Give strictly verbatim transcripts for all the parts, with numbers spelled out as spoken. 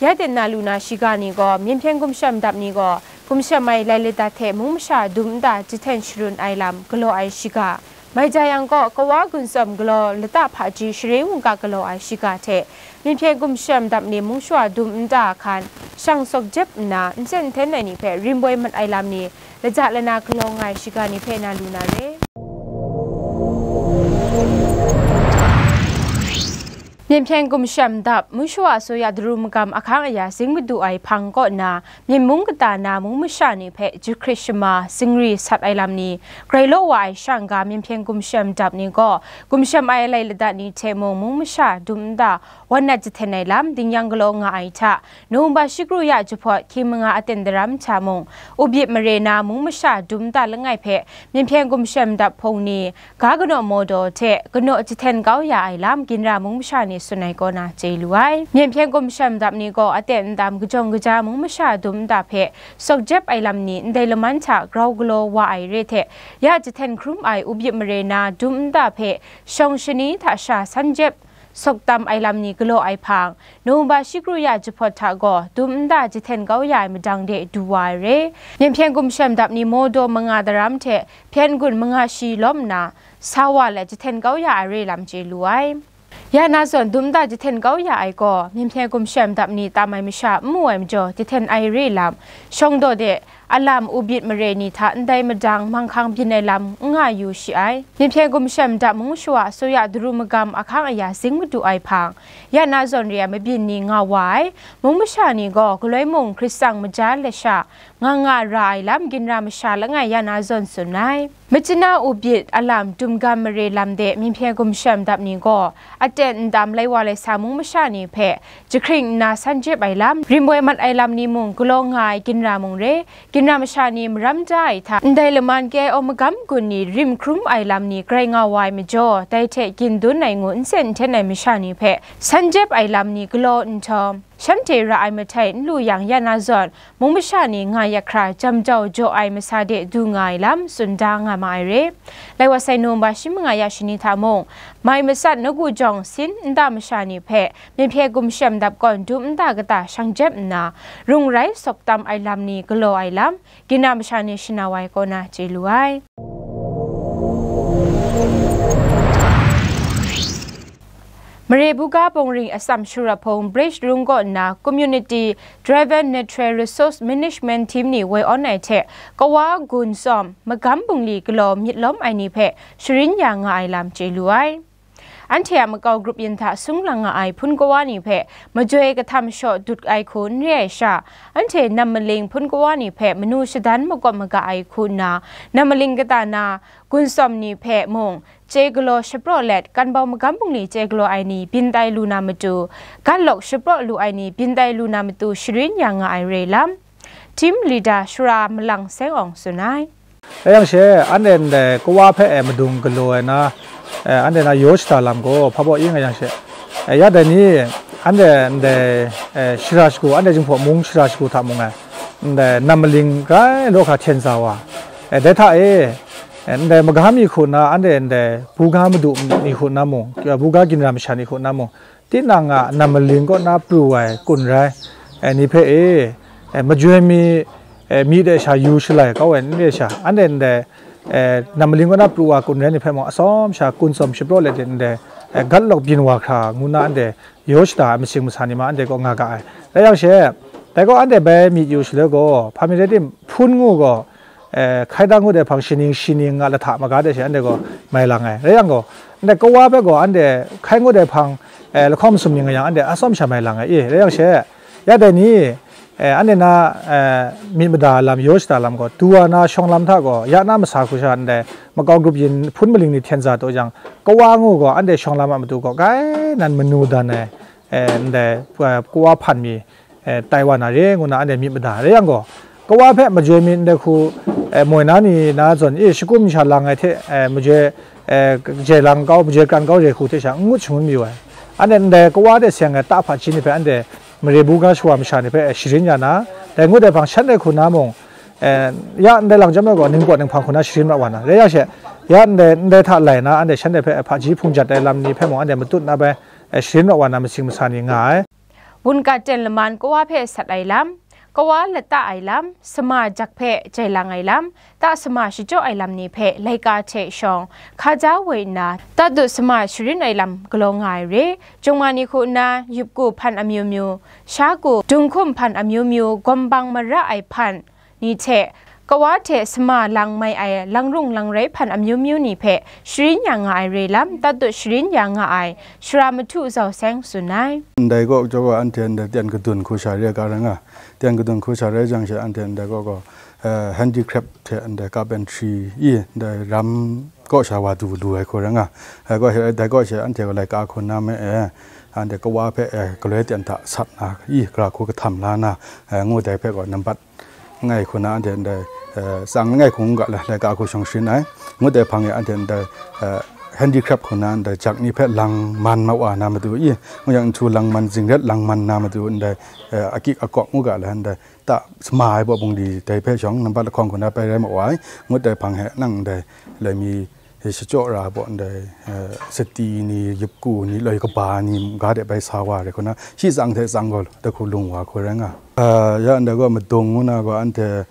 Ya ten na lu na shiga ni gaw, myen hpyen gumshem dap ni gaw, gumshem ai lai ladat hte mung masha dum nta jahten sharun ai lam galaw ai shiga, mai ja yang gaw, kawa guntsawm galaw lata hpaji share mungga galaw ai shiga hte, myen hpyen gumshem dap ni mung shawa dum nta hkan shang sawk jep nna, nsen nten ai ni hpe rim boi mat ai lam ni laja lana galaw nga ai shiga ni hpe na lu na re. Myen hpyen gumshem dap, mung shawa asuya daru magam ahkang aya zing madu ai hpang kaw na, myen mung kata na mung masha ni hpe jahkrit shama, zingri sat ai lam ni grai law wa ai shang ga, myen hpyen gumshem dap ni gaw, gumshem ai lai ladat ni hte mung mung masha dum nta wan nat jahten ai lam, dingyang galaw nga ai hta, Nowemba shi kru ya jahpawt hkying manga aten daram hta mung, Ubit mare na mung masha dum nta langai hpe, myen hpyen gumshem dap hpung ni, ga kanaw mawdaw hte kanaw jahten kau ya ai lam, ginra mung masha ni tsun ai kaw na chye lu ai. Myen hpyen gumshem dap ni gaw aten ndam kajawng kaja mung masha dum nta hpe sawk jep ai lam ni ndai laman hta grau galaw wa ai re hte, ya jahten hkrum ai Ubit mare na dum nta hpe shawng shani hta sha san jep sawk tam ai lam ni galaw ai hpang, Nowemba shi kru ya jahpawt hta gaw dum nta jahten kau ya ai madang de du wa ai re. Myen hpyen gumshem dap ni mawdaw manga daram hte hpyen gun manga shi lawm nna, sa wa let jahten kau ya ai re lam chye lu ai. Ya na zawn dum nta jahten kau ya ai gaw, myen hpyen gumshem dap ni tam ai masha n mu ai majaw jahten ai re lam, shawng daw de, alam Ubit mare ni hta ndai madang manghkang byin ai lam n nga yu shi ai. Myen hpyen gumshem dap mung shawa asuya daru magam ahkang aya zing madu ai hpang, ya na zawn re ai mabyin ni nga wa ai. Mung masha ni gaw galoi mung hkrit tsang maja lasha nga nga ra ai lam, ginra masha langai ya na zawn tsun ai. Machina Ubit alam dum gam mare lam de myen hpyen gumshem dap ni gaw, aten ndam lai wa lai sa mung masha ni hpe jahkring nna san jep ai lam, rim boi mat ai lam ni mung galaw nga ai ginra mung re, ginra masha ni maram da ai hta, ndai laman K I O magam gun ni rim hkrum ai lam ni grai nga wa ai majaw, dai hte gin dun ai ngu nsen nhten ai masha ni hpe san jep ai lam ni galaw nhtawm, shanhte ra ai mahtai n lu yang ya na zawn, mung masha ni nga yak hkra jam jau jaw ai masa de du nga ai lam tsun da nga ma ai re. Lai wa sai Nowemba shi manga ya shani hta mung, mai matsat nawku jawng sin nta masha ni hpe myen hpyen gumshem dap gawn dum nta kata shang jep nna, rung rai sawk tam ai lam ni galaw ai lam, ginra masha ni shana wa ai kaw na chye lu ai. Mare buga bawngring atsam sharap hpung Bridge Rung kaw nna Community Driven Natural Resource Management Team ni woi awn ai hte kawa gun tsawm magam bungli galaw myit lawm ai ni hpe sharin ya nga ai lam chye lu ai. Anhte a makau grup yin hta sung lang nga ai hpun kawa ni hpe majoi kahtam shaw dut ai hku n re ai sha, anhte nam maling hpun kawa ni hpe manu shadan makawp maga ai hku nna, nam maling kata na gun tsawm ni hpe mung, chye galaw shapraw let, kan bau magam bungli chye galaw ai ni byin tai lu na matu, gat lawk shapraw lu ai ni byin tai lu na matu sharin ya nga ai re lam, Team Leader Shara Malang Seng Awng tsun ai. Rai yang she, anhte ndai kawa hpe e madung galaw ai na, e, anhte na yaw shada lam gaw hpa baw ing ai yang she, e, ya dai ni, anhte ndai, e, shara shagu, anhte Jinghpaw mung shara shagu hta mung ai, ndai nam maling grai law hkra hten sa wa, e, dai hta e, e, ndai maga mi hku nna, anhte ndai buga madu ni hku nna mung, buga ginra masha ni hku nna mung, tinang a nam maling kaw na pru ai kun rai, e, ni hpe e, e, majoi mi, e, myi de sha yu shalai kau ai n re sha, anhte ndai, e, nam maling kaw na pru wa kun rai ni hpe mung, atsawm sha kun tsawm shapraw let de ndai, e, gat lawk byin wa hkra ngu na anhte yaw shada ai masing masa ni ma anhte kaw nga ga ai. Rai yang she, dai gaw anhte bai myit yu shaloi gaw, hpa mi rai tim, hpun ngu gaw, e, hkai dang ngut ai hpang shaning shaning nga lahta maga de she anhte gaw mai lang ai. Rai yang gaw, ndai kawa hpe gaw anhte hkai ngut ai hpang, e, lahkawng masum ning nga yang anhte atsawm sha mai lang ai. I, rai yang she, ya dai ni, e, anhte na, e, myit mada lam, yaw shada lam gaw, tu wa na shawng lam hta gaw, ya na masa hku sha ndai makau grup yin hpun maling ni hten sa taw jang, kawa ngu gaw, anhte shawng lam a matu gaw, grai nan manu dan ai, e, ndai, e, kawa hpan mi, e, tai wa na re ngu na anhte myit mada. Rai yang gaw, kawa hpe majoi mi ndai hku, e, moi na ni na zawn, e, shakum sha lang ai hte, e, majoi, e, jai lang kau, majoi kran kau re hku hte sha n ngut shangun mayu ai. Anhte ndai kawa de seng ai ta hpaji ni hpe anhte mare buga shawa masha ni hpe, e, sharin ya na, dai ngut ai hpang shan ai hku na mung, e, ya ndai lang jam ai gaw, ningpawt ninghpang hku na sharin mat wa na. Rai yang she, ya ndai, ndai hta lai na, anhte shanhte hpe hpaji hpung jat ai lam ni hpe mung anhte matut na bai, e, sharin mat wa na masing masa ni nga ai. Wunkat ten laman kawa hpe sat ai lam, kawa lata ai lam, sama jak hpe jai lang ai lam, ta sama shachyaw ai lam ni hpe laika hte shawng hka ja woi nna, tatut sama sharin ai lam galaw nga ai re. Jawngma ni hku nna, yupku hpan amyu myu, shaku, dunghkum hpan amyu myu, gawmbang mara ai hpan ni hte, kawa hte sama lang mai ai langrung langrai hpan amyu myu ni hpe sharin ya nga ai re lam, tatut sharin ya nga ai Shara Mahtu Zau Seng tsun ai. Ndai kaw jaw gaw anhte ndai tyan kadun hku sha re ga rai nga, tyan kadun hku sha rai jang she anhte ndai kaw gaw, eh, handicraft hte ndai carpentry i ndai ram kaw sha wa du lu ai hku rai nga. Ai kaw she, dai kaw she anhte gaw laika hku na me e, anhte kawa hpe e galoi tyan hta sat na i, gara hku kahtam la na, eh, ngu dai hpe gaw nambat ngai hku na anhte ndai, eh, tsang langai hku ngu ga la, laika hku shawng sharin ai. Ngut ai hpang e anhte ndai, eh, handicraft hku na ndai jak ni hpe lang man ma wa na matu i, ngu yang nhtu lang man, zingret lang man na matu ndai, eh, akik akawk ngu ga la, ndai ta sama ai baw bungli dai hpe shawng nambat lahkawng hku na pai rai ma wa ai. Ngut ai hpang he nang ndai laimi shachyaw ra baw ndai, eh, sati ni, yupku ni, loi kaba ni, ga de bai sa wa re hku na, shi tsang hte tsang gaw, dai hku lung wa hku rai nga. Eh, ya ndai gaw madung ngu na gaw anhte,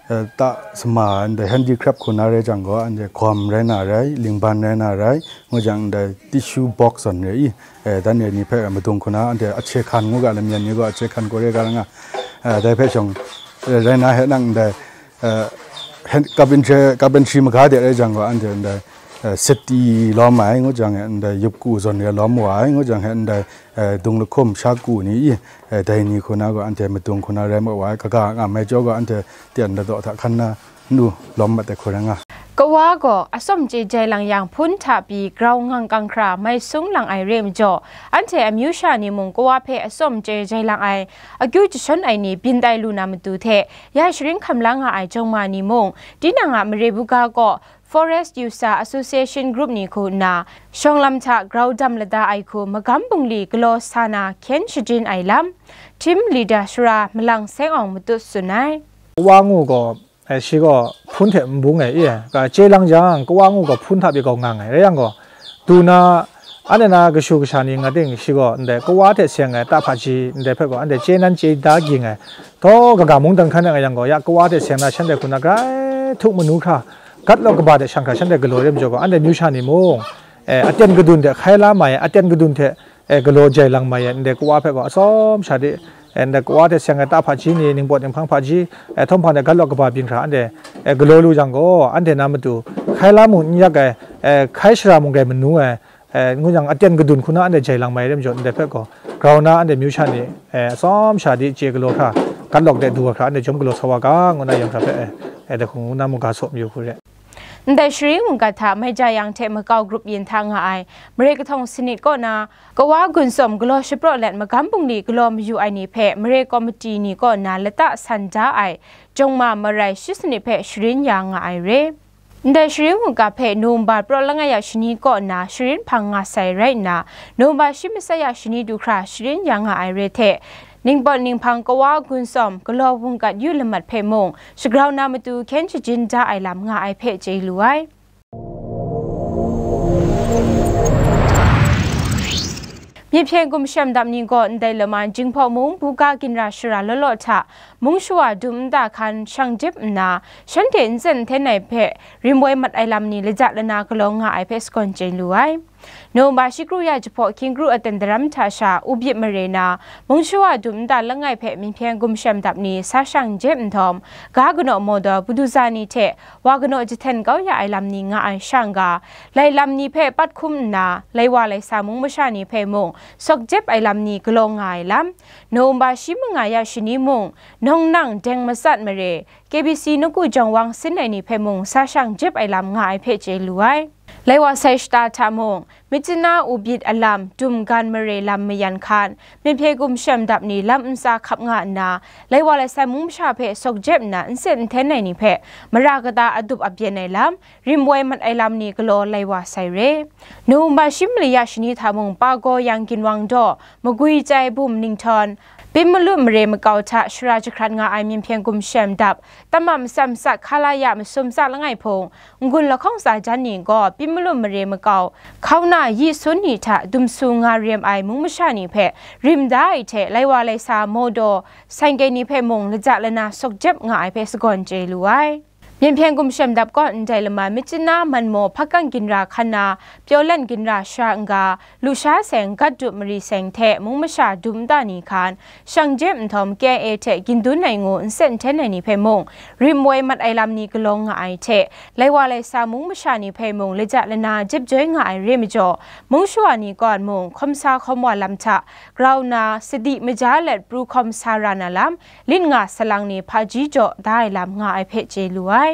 eh, ta sama ndai handicraft hku na rai jang gaw, anhte gawm rai na rai, lingban rai na rai, ngu jang ndai tissue box zawn re i, eh, dan re ni hpe madung hku na anhte ahkye hkan ngu ga, lamyan ni gaw ahkye hkan gaw re ga nga, eh, dai hpe shawng, eh, rai na he nang ndai, eh, hen-, carpentry, carpentry maga de rai jang gaw, anhte ndai, eh, sati lawm ai, ngu jang he ndai yupku zawn re lawm wa ai, ngu jang he ndai, eh, dung lahkum shaku ni i, eh, dai ni hku na gaw, anhte madung hku na rai ma wa ai, kaga ngam ai jaw gaw, anhte tyan ladaw hta hkan na nu lawm mat ai hku rai nga. Kawa gaw atsawm chye jai lang yang hpun hta pyi grau ngang kang hkra mai sung lang ai re majaw, anhte amyu sha ni mung kawa hpe atsawm chye jai lang ai, akyu jashawn ai ni byin tai lu na matu hte, ya sharin hkam la nga ai jawng ma ni mung, tinang a mare buga kaw Forest User Association Group ni hku nna, shawng lam hta grau dam lada ai hku magam bungli galaw sa na hkyen shajin ai lam, Team Leader Shara Malang Seng Awng matut tsun ai. Wa ngu gaw, eh, shi gaw hpun hte n bung ai, i, ka chye lang jang, kawa ngu gaw hpun hta pyi kau ngang ai. Rai yang gaw, du na, anhte na kashu kasha ni nga ting shi gaw ndai kawa hte seng ai ta hpaji ndai hpe gaw anhte chye nan chye da ging ai. Taw kaga mungdan hkan nga yang gaw, ya kawa hte seng na shanhte hku na grai htuk manu hkra, gat lawk kaba de shang hkra shanhte galaw re majaw gaw, anhte myu sha ni mung, eh, aten kadun hte hkai la mai ai, aten kadun hte, eh, galaw jai lang mai ai, ndai kawa hpe gaw atsawm sha de, eh, ndai kawa hte seng ai ta hpaji ni, ningpawt ninghpang hpaji, eh, htawm hpang de gat lawk kaba byin hkra anhte, eh, galaw lu jang gaw, anhte na matu hkai la mung n yak ai, eh, hkai shara mung rai manu ai, eh, ngu yang aten kadun hku na anhte jai lang mai re majaw, ndai hpe gaw grau na anhte myu sha ni, eh, atsawm sha di chye galaw hkra, gat lawk de du ai hkra anhte jawm galaw sa wa ga, ngu na yang hkra hpe, eh, eh, dai hku ngu na mungga saw mayu hku re. Ndai shari mungga hta Maija Yang hte Makau grup yin hta nga ai mare kahtawng sanit kaw na, kawa gun tsawm galaw shapraw let magam bungli galaw mayu ai ni hpe mare komiti ni kaw na lata san da ai jawng ma marai shi sanit hpe sharin ya nga ai re. Ndai shari mungga hpe November praw langai ya shani kaw na sharin hpang nga sai rai nna, November shi masai ya shani du hkra sharin ya nga ai re hte, ningpawt ninghpang kawa gun tsawm galaw wungkat yu lamat hpe mung, shagrau na matu hkyen shajin da ai lam nga ai hpe chye lu ai. Myiphyen gumshem dap ni gaw ndai laman Jinghpaw mung buga ginra shara law law hta mung shawa dum nta hkan shang jip nna, shanhte n tsen n hten ai hpe rim woi mat ai lam ni laja lana galaw nga ai hpe sagawn chye lu ai. November shi kru ya jahpaw hkying kru aten daram hta sha Ubit mare na, mung shawa dum nta langai hpe myiphyen gumshem dap ni sa shang jep nhtawm, ga kanaw mawdaw buduza ni hte wa kanaw jahten kau ya ai lam ni nga ai shang ga, lai lam ni hpe pat hkum nna, lai wa lai sa mung masha ni hpe mung sawk jep ai lam ni galaw nga ai lam, November shi manga ya shani mung, Nawng Nang Deng Matsat mare, K B C nawku jawng wang sin ai ni hpe mung sa shang jep ai lam nga ai hpe chye lu ai. Lai wa sai shata hta mung, Myitkyina Ubit alam, Dum Gan mare lam mayan hkan, myiphyen gumshem dap ni lam ntsa hkap nga nna, lai wa lai sai mung masha hpe sawk jep nna n tsen n hten ai ni hpe mara kata adup abyen ai lam, rim woi mat ai lam ni galaw lai wa sai re. November shi mali ya shani hta mung, Pagaw Yang Ginwang daw, Magwi Chai Bum Ninghtawng, Pimmalu mare makau hta shara jahkrat nga ai Myen Hpyen Gumshem Dap, Tama Matsat Matsat Hkalaya masum tsa langai hpung, n-gun lahkawng tsa jan ni gaw Pimmalu mare makau, hkauna yi sun ni hta dum su nga rem ai mung masha ni hpe rim da ai hte, lai wa lai sa, mawdaw, saing-kei ni hpe mung laja lana suk jep nga ai hpe sagawn chye lu ai. Myen Hpyen Gumshem Dap kaw ndai laman Myitkyina, Manmaw, Hpakkang Ginra Hkan na, Pyaw Lan Ginra Shara N-ga, Lusha Seng, Gat Dup Mari Seng hte mung masha dum nta ni hkan, shang jep nhtawm K I A hte gindun ai ngu nsen nten ai ni hpe mung, rim woi mat ai lam ni galawng nga ai hte, lai wa lai sa mung masha ni hpe mung laja lana jep joi nga ai re majaw, mung shawa ni kaw mung hkawm sa hkawm wa lam hta grau nna sadi maja let pru hkawm sa ra na lam, lit nga salang ni hpaji jaw da ai lam nga ai hpe chye lu ai.